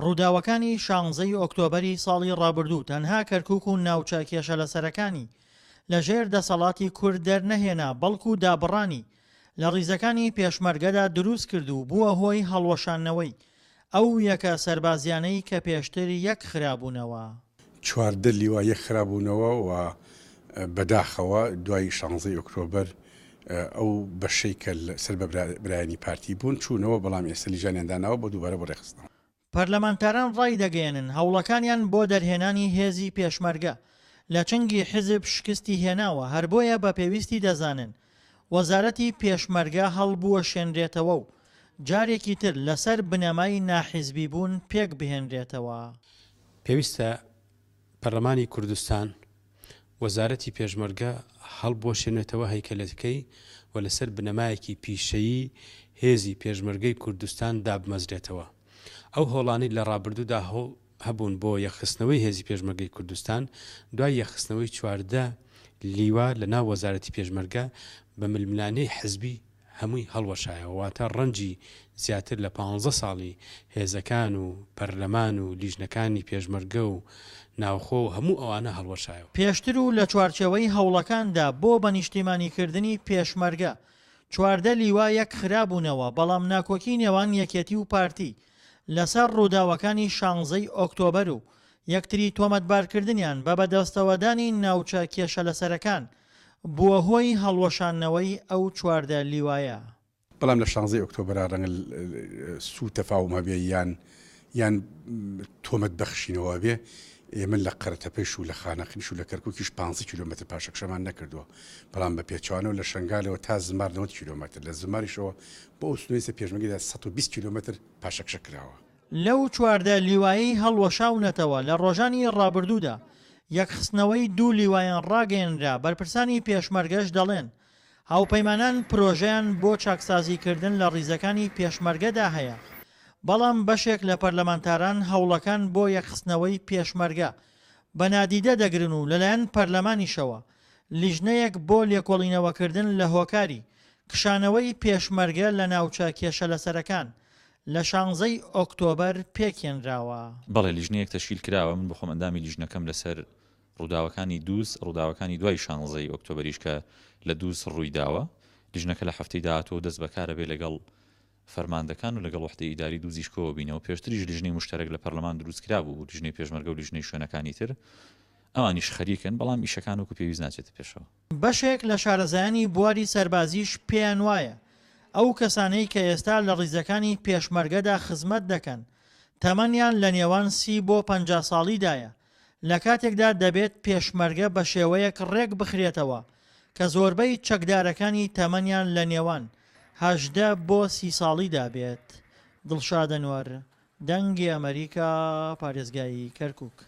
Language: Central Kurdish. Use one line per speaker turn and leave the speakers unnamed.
ڕووداوەکانی شانزەی ئۆکتۆبەری ساڵی ڕابردوو تەنها کەرکوک و ناوچە کێشەلەسەرەکانی لە ژێر دەسەڵاتی کورد دەرنەهێنا بەڵکو دابڕانی لە ڕیزەکانی پێشمەرگەدا دروست کرد و بووە هۆی هەڵوەشاندنەوەی ئەو یەکە سەربازیانەی کە پێشتر یەک خرابوونەوە.
14 لیوا یەک خرابوونەوە و بەداخەوە دوای شانزەی ئۆکتۆبەر ئەو بەشەی کە سەر بە برایانی پارتی بوون چوونەوە، بەڵام ئێستا لیژانیان داناوە بۆ دووبارە بۆ رێکخستنەوە.
پەرلەمانتاران ڕایدەگەیەنن، هەوڵەکانیان بۆ دەرهێنانی هێزی پێشمەرگە لە چنگی حیزب شکستی هێناوە، هەربۆیە بە پێویستی دەزانن وەزارەتی پێشمەرگە هەڵبوەشێنرێتەوە و جارێکی تر لەسەر بنەمای ناحیزبیبوون پێکبهێنرێتەوە.
پێویستە پەرلەمانی کوردستان وەزارەتی پێشمەرگە هەڵبوەشێنێتەوە هەیکەلەکەی و لەسەر بنەمایەکی پیشەیی هێزی پێشمەرگەی کوردستان دابمەزرێتەوە. ئەو هەوڵانەی لە ڕابردوودا هەبوون بۆ یەکخستنەوەی هێزی پێشمەرگەی کوردستان، دوای یەکخستنەوەی 14 لیوا لە ناو وەزارەتی پێشمەرگە بە ململانێی حزبی هەمووی هەڵوەشایەوە، واتە ڕەنجی زیاتر لە پانزە ساڵی هێزەکان و پەرلەمان و لیژنەکانی پێشمەرگە و ناوخۆ و هەموو ئەوانە هەڵوەشایەوە.
پێشتر و لە چوارچێوەی هەوڵەکاندا بۆ بەنیشتیمانیکردنی پێشمەرگە، 14 لیوا یەک خرابوونەوە، بەڵام ناکۆکی نێوان یەکێتی و پارتی لەسەر ڕووداوەکانی شانزەی ئۆکتۆبەر و یەکتری تۆمەتبارکردنیان بە بەدەستەوەدانی ناوچە کێشەلەسەرەکان بووە هۆی هەڵوەشاندنەوەی ئەو 14 لیوایە.
بەڵام لە شانزەی ئۆکتۆبەرا ڕەنگە سوو تەفاوم هەبێ یان یان تۆمەت بەخشینەوە هەبێ، ئێمە لە قەرەتەپەیش و لە خانەقینیش و لە کەرکووکیش پانزە کیلۆمەتر پاشەکشەمان نەکردووە، بەڵام بە پێچەوانەوە لە شەنگالەوە تا زمار 90 کیلۆمەتر، لە زماریشەوە بۆ ئەو سنوورەی سەر پێشمەرگەدا 120 کیلۆمەتر پاشەکشە کراوە.
لەو 14 لیوایەی هەڵوەشاونەتەوە لە ڕۆژانی ڕابردوودا یەکخستنەوەی دوو لیوایان ڕاگەیەنرا، بەرپرسانی پێشمەرگەش دەڵێن، هاوپەیمانان پرۆژەیان بۆ چاکسازیکردن لە ڕیزەکانی پێشمەرگەدا هەیە، بەڵام بەشێک لە پەرلەمانتاران هەوڵەکان بۆ یەکخستنەوەی پێشمەرگە بە نادیدە دەگرن و لەلایەن پەرلەمانیشەوە لیژنەیەک بۆ لێکۆڵینەوەکردن لە هۆکاری کشانەوەی پێشمەرگە لە ناوچە کێشەلەسەرەکان لە شانزەی ئۆکتۆبەر پێکهێنراوە.
بەڵێ لیژنەیەک تەشکیل کراوە، من بەخۆم ئەندامی لیژنەکەم لەسەر ڕووداوەکانی دووز، ڕووداوەکانی دوای شانزەی ئۆکتۆبەریش کە لە دووز ڕووی داوە، لیژنەکە لە هەفتەی داهاتووەوە دەست بەکار ئەبێ لەگەڵ فەرماندەکان و لەگەڵ وەحدەی ئیداری دووزیش کۆ بینەوە. پێشتریش لیژنەی موشتەرەک لە پەرلەمان دروست کرابوو، لیژنەی پێشمەرگە و لیژنەی شوێنەکانی تر، ئەوانیش خەریکن، بەڵام ئیشەکان وەکو پێویست ناچێتە پێشەوە.
بەشێک لە شارەزایانی بواری سەربازیش پێیان وایە ئەو کەسانەی کە ئێستا لە ڕیزەکانی پێشمەرگەدا خزمەت دەکەن تەمەنیان لە نێوان 30 بۆ 50 ساڵیدایە لە کاتێکدا دەبێت پێشمەرگە بە شێوەیەک ڕێک بخرێتەوە کە زۆربەی چەکدارەکانی تەمەنیان لە نێوان 18 بۆ 30 ساڵیدا بێت. دڵشاد ئەنوەر، دەنگی ئەمەریکا، پارێزگای کەرکوک.